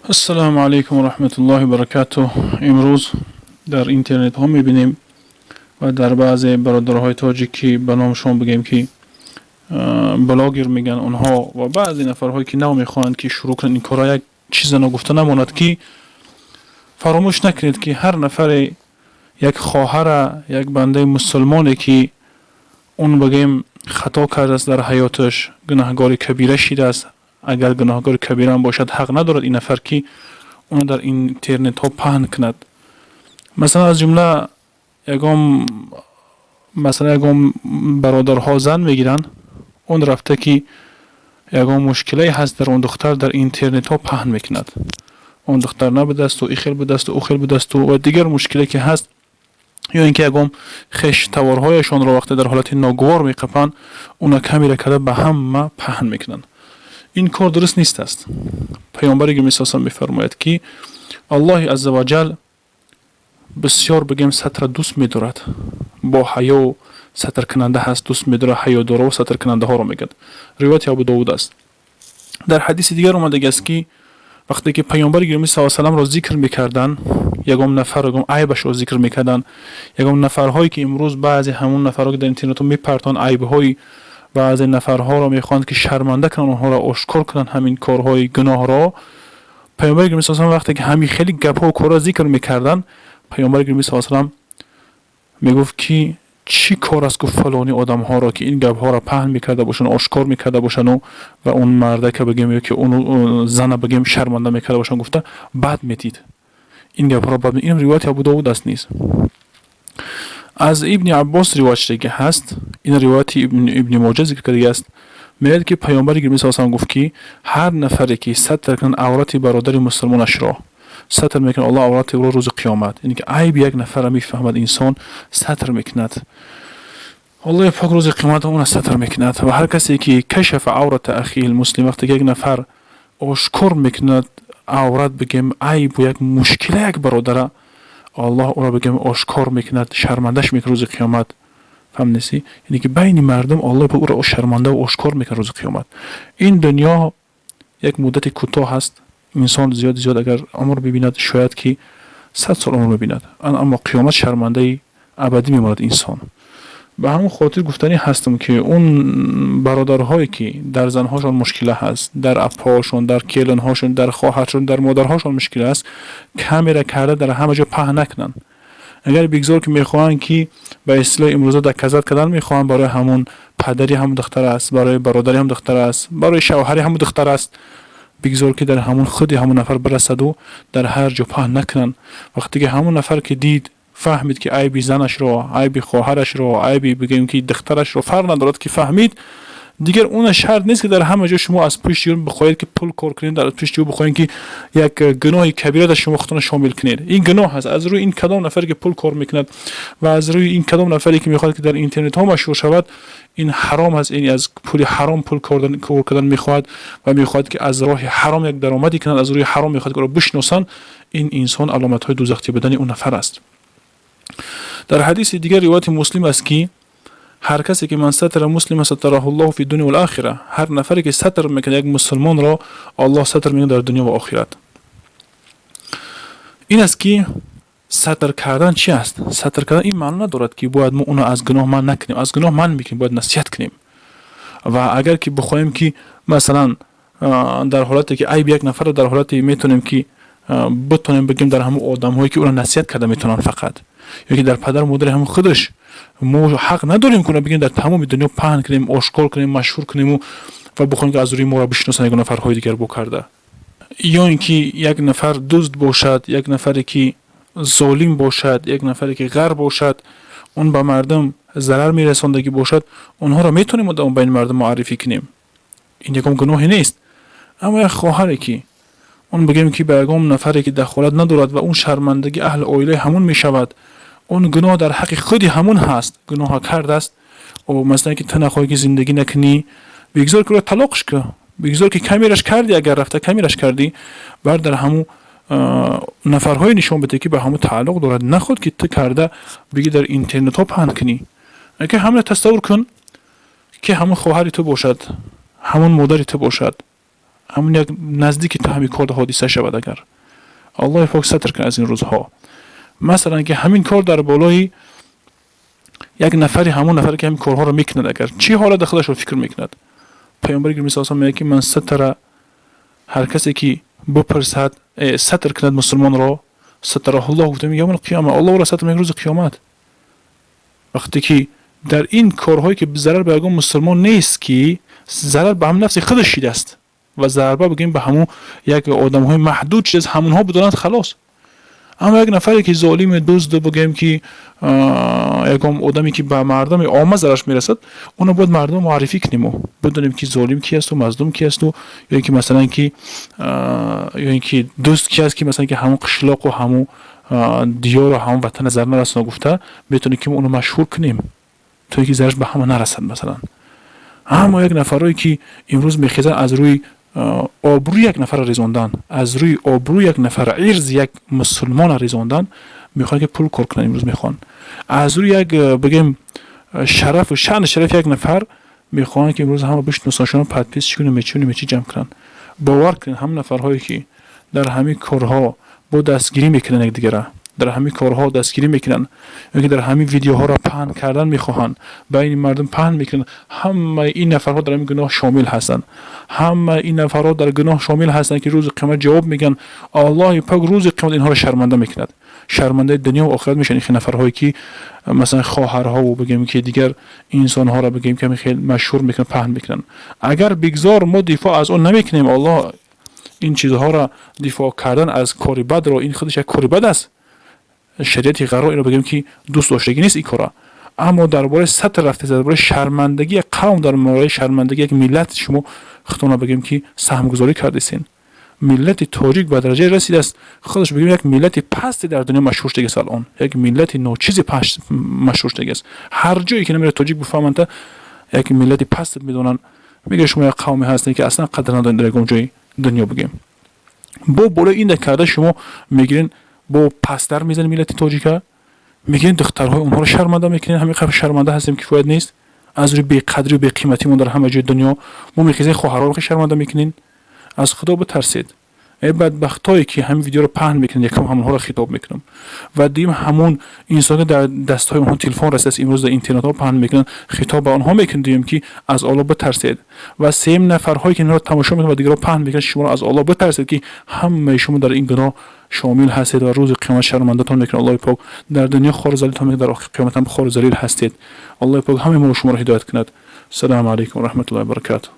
Ассалому алайкум ва раҳматуллоҳи ва баракатуҳ. Имрӯз дар интернетҳо мебинем ва дар баъзе бародарҳои тоҷик, ки ба номшон бигем, ки блогер мегӯянд онҳо, ва баъзе нафарҳое, ки нав мехоҳанд, ки шурӯъ кунанд ин корро, як чиза ногуфта намонад, ки фаромӯш накунед, ки ҳар нафаре як хоҳара, як бандаи мусулмоне, ки он бигем хато кардааст дар ҳаёташ, гунаҳгори кабира шидааст, агар гунаҳгори кабираам бошад, ҳақ надорад ин нафар, ки онро дар интернетҳо паҳн кунад. Масалан, аз ҷумла ягон, масалан, ягон бародарҳо зан мегиранд, он рафта, ки ягон мушкилае ҳаст дар он духтар, дар интернетҳо паҳн мекунад: он духтар набудасту, и хел будасту, ӯ хел будасту ва дигар мушкиле, ки ҳаст, ё ин ки ягон хеш таворҳояшонро вақте дар ҳолати ногувор меқапанд, уна камера карда ба ҳама паҳн мекунанд. Ин кор дуруст нест аст. Паёмбари гиромӣ сасам мефармояд, ки Аллоҳи азза ваҷал бисёр, бигем, сатра дӯст медорад, бо ҳаё сатркунанда ҳаст, дӯст медорад ҳаёдоро, сатркунандаҳоро, мегӯяд. Ривояти Абу Довуд аст. Дар ҳадиси дигар омадаги аст, ки вақте ки паёмбари гиромӣ са саламро зикр мекарданд, ягон нафар, ягон айбашро зикр мекарданд, ягон нафарҳое, ки имрӯз баъзе ҳамон нафарҳо, ки дар интернетҳо мепартонд, айбҳои баъзе нафарҳоро мехоҳанд, ки шарманда кунанд онҳоро, ошкор кунанд ҳамин корҳои гуноҳро, паёмбари гиромӣ са вақте ки ҳамин хеле гапҳо корро зикр мекарданд, паёмбари гиромӣ са салам мегуфт, ки чӣ кор аст, гуфт, фалони одамҳоро, ки ин гапҳоро паҳн мекарда бошанд, ошкор мекарда бошану ва он мардака бигем ё ки он зана бигем шарманда мекарда бошанд, гуфта бад медид ин гапҳоро, бад. Ин ривояти Абу Довуд аст. Низ аз Ибни Аббос ривоят шудаги ҳаст, ин ривояти Ибни Моҷа зикр кардаги аст. Мегӯяд, ки паёмбари гиромӣ са салам гуфт, ки ҳар нафаре, ки сатр кунад аврати бародари мусулмонашро, сатр мекунад Аллоҳ аврати ӯро рӯзи қиёмат. Яъне ки айби як нафарро мефаҳмад инсон, сатр мекунад, Аллоҳи пок рӯзи қиёмат онро сатр мекунад. Ва ҳар касе ки кашафа аврата ахиҳи лмуслим, вақте ки як нафар ошкор мекунад аврат, бигем, айбу як мушкила як бародара, Аллоҳ ӯро, бигем, ошкор мекунад, шармандаш мекунад рӯзи қиёмат. Фаҳмидеси? Яъне ки байни мардум Аллоҳ ӯро шармандаву ошкор мекунад рӯзи қиёмат. Ин дунё як муддати кӯтоҳ аст. Инсон зиёд зиёд агар умр бибинад, шояд ки 100 сол умр мебинад, аммо қиёмат шармандаи абадӣ мемонад инсон. Ба ҳамон хотир гуфтанӣ ҳастам, ки он бародарҳое, ки дар занҳошон мушкила ҳаст, дар апҳоашон, дар келинҳошон, дар хоҳаршон, дар модарҳошон мушкила аст, камера карда дар ҳама ҷо паҳн накунанд. Агар бигзор, ки мехоҳанд, ки ба истилоҳи имрӯза доказать кардан мехоҳанд, барои ҳамон падари ҳамон духтар аст, барои бародари ҳамон духтар аст, барои шавҳари ҳамон духтар аст, бигзор, ки дар ҳамон худи ҳамон нафар бирасаду дар ҳар ҷо паҳн накунанд. Вақте ки ҳамон нафар ки дид, фаҳмид, ки айби занашро, айби хоҳарашро, айби, бигӯем, ки духтарашро, фарқ надорад, ки фаҳмид, дигар она шарт нест, ки дар ҳама ҷо шумо аз пушти ӯ бихоҳед, ки пул кор кунед, дар пушти ӯ бихоҳед, ки як гуноҳи кабира дар шумо худтона шомил кунед. Ин гуноҳ аст. Аз рӯи ин кадом нафаре, ки пул кор мекунад, ва аз рӯи ин кадом нафаре, ки мехоҳад, ки дар интернетҳо машҳур шавад, ин ҳаром аст. Ин аз пули ҳаром пул кор кардан мехоҳад ва мехоҳад, ки аз роҳи ҳаром як даромаде кунад, аз рӯи ҳаром мехоҳад, ки ӯро бишносанд. Ин инсон аломатҳои дӯзахтӣ будани он нафар аст. Дар ҳадиси дигар, ривояти Муслим аст, ки ҳар касе ки ман сатара муслима сатараҳуллоҳу фи дуня вал охира, ҳар нафаре, ки сатр мекунад як мусулмонро, Аллоҳ сатр мекунад дар дунё ва охират. Ин аст, ки сатр кардан чи аст? Сатр кардан ин маъно надорад, ки бояд мо уно аз гуноҳ манъ накунем. Аз гуноҳ манъ мекунем, бояд насиҳат кунем. Ва агар ки бихоҳем, ки масалан дар ҳолате, ки айби як нафарро дар ҳолате метавонем, ки битонем бигем, дар ҳамон одамҳое, ки ӯро насиҳат карда метавонанд фақат, ё ки дар падару модари ҳамон худаш, мо ҳақ надорем, ки бигем дар тамоми дунё паҳн кунем, ошкор кунем, машҳур кунему ва бихоҳем, ки аз рӯи моро бишиносанд ягон нафарҳои дигар бо карда. Ё ин ки як нафар дузд бошад, як нафаре, ки золим бошад, як нафаре, ки ғар бошад, он ба мардум зарар мерасондагӣ бошад, онҳоро метавонем мо байни мардум муаррифӣ кунем, ин ягон гуноҳе нест. Аммо як хоҳаре, ки он, бигем, ки ба ягон нафаре, ки дахолат надорад ва он шармандагӣ аҳли оилаи ҳамон мешавад, он гуноҳ дар ҳаққи худи ҳамон ҳаст, гуноҳа кардааст. Масалан, ки ту нахоҳӣ, ки зиндагӣ накунӣ, бигзор, ки ӯро талоқш кӯ, бигзор, ки камераш кардӣ, агар рафта камераш кардӣ, бар дар ҳамун нафарҳое нишон бидеҳ, ки ба ҳамун тааллуқ дорад, наход, ки ту карда бигӣ дар интернетҳо паҳн кунӣ. Ки ҳамина тасаввур кун, ки ҳамун хоҳари ту бошад, ҳамун модари ту бошад. Ҳамун як наздики ту ҳамин кор ҳодиса шавад агар. Аллоҳи пок сатр кунад аз ин рӯзҳо. Масалан, ки ҳамин кор дар болои як нафари, ҳамон нафаре ки ҳамин корҳоро мекунад, агар чӣ ҳолат худашро фикр мекунад. Паёмбари гиромӣ саллаллоҳу алайҳи мегӯяд, ки ман сатара, ҳар касе ки бипурсад, сатр кунад мусулмонро, сатараҳуллоҳ гуфта явмал қиёма, Аллоҳ ӯро сатр мекунад рӯзи қиёмат. Вақте ки дар ин корҳое ки зарар ба ягон мусулмон нест, ки зарар ба ҳам нафси худаш шидааст ва зарба бигӯем ба ҳамун як одамҳои маҳдуд шидааст, ҳамонҳо бидонанд, халос. Аммо як нафаре ки золими, дузду, бигӯем ки ягон одаме ки ба мардуми омма зарарш мерасад, онро бояд мардум муаррифӣ кунему бидонем, ки золим ки асту мазлум ки асту, ё ин ки масалан ки ё ин ки дузд ки аст, ки масалан ки ҳамун қишлоқу ҳамун диёру ҳамун ватана зарар нарасона гуфта метавонем, ки онро машҳур кунем, то ин ки зарарш ба ҳама нарасад, масалан. Аммо як нафарое ки имрӯз мехезанд, аз рӯи обрӯи як нафарро резондан, аз рӯи обрӯи як нафар, ирзи як мусулмонро резондан, мехоҳанд ки пул кор кунанд. Имрӯз мехоҳанд аз рӯи як, бигӯем, шарафу шаъну шарафи як нафар, мехоҳанд ки имрӯз ҳама бишносоншон, подписчик кунанд, мечи мечи ҷамъ кунанд. Бовар кунед, ҳамон нафарҳое ки дар ҳамин корҳо бо дастгирӣ мекунанд якдигара, дар ҳамин корҳо дастгирӣ мекунанд ё ки дар ҳамин видеоҳоро паҳн кардан мехоҳанд, байни мардум паҳн мекунанд, ҳамаи ин нафарҳо дар ҳамин гуноҳ шомил ҳастанд. Ҳамаи ин нафарҳо дар гуноҳ шомил ҳастанд, ки рӯзи қиёмат ҷавоб мегӯянд. Аллоҳи пок рӯзи қиёмат инҳоро шарманда мекунад. Шармандаи дунё ва охират мешаванд ин нафарҳое ки масалан хоҳарҳову, бигӯем, ки дигар инсонҳоро, бигӯем, ки ҳамин хел машҳур мекунанд, паҳн мекунанд. Агар бигзор мо дифоъ аз он намекунем, Аллоҳ ин чизҳоро дифоъ кардан аз кори бадро, ин худаш як кори бад аст. Шариати ғарро инро, бигӯем, ки дӯст доштагӣ нест ин кора. Аммо дар бораи сатр рафта, дар бораи шармандагӣ як қавм, дар бораи шармандагӣ як миллат шумо худтонро, бигӯем, ки саҳмгузорӣ кардесен. Миллати тоҷик ба дараҷае расидааст, худаш, бигӯем, як миллати пасте дар дунё машҳур шудагист. Алон як миллати ночизи машҳур шудагиаст. Ҳар ҷое ки намера тоҷик бифаҳманд, як миллати паст медонанд. Мега шумо як қавме ҳастед, ки аслан қадр надоред дар ягон ҷои дунё, бигӯем. Бо болои ин карда шумо мегирен, бо пасттар мезанед миллати тоҷика, мегирен, духтарҳои онҳоро шарманда мекунед. Ҳамин қадр шарманда ҳастем, кифоят нест? Аз рӯи беқадрию беқиматимон дар ҳама ҷои дунё мо мехезем, хоҳарҳоро шарманда мекунем. Аз Худо битарсед, эй бадбахтое ки ҳамин видеоро паҳн мекунед. Якум ҳамонҳоро хитоб мекунам ва дуюм ҳамон инсон ки дар дастҳои онҳо телефон расидааст, имрӯз дар интернетҳо паҳн мекунанд, хитоб ба онҳо мекунем. Дуюм, ки аз Аллоҳ битарсед, ва сеюм, нафарҳое ки инҳоро тамошо мекунанд ва дигарро паҳн мекунанд, шуморо аз Аллоҳ битарсед, ки ҳамаи шумо дар ин гуноҳ шомил ҳастед ва рӯзи қиёмат шармандатон мекунад Аллоҳи пок. Дар дунё хору залилтон мекунад, дар қиёмат ҳам хору залил ҳастед. Аллоҳи пок ҳамаи моро, шуморо ҳидоят кунад. Ассалому алайкум ва раҳматуллоҳи ва баракатуҳ.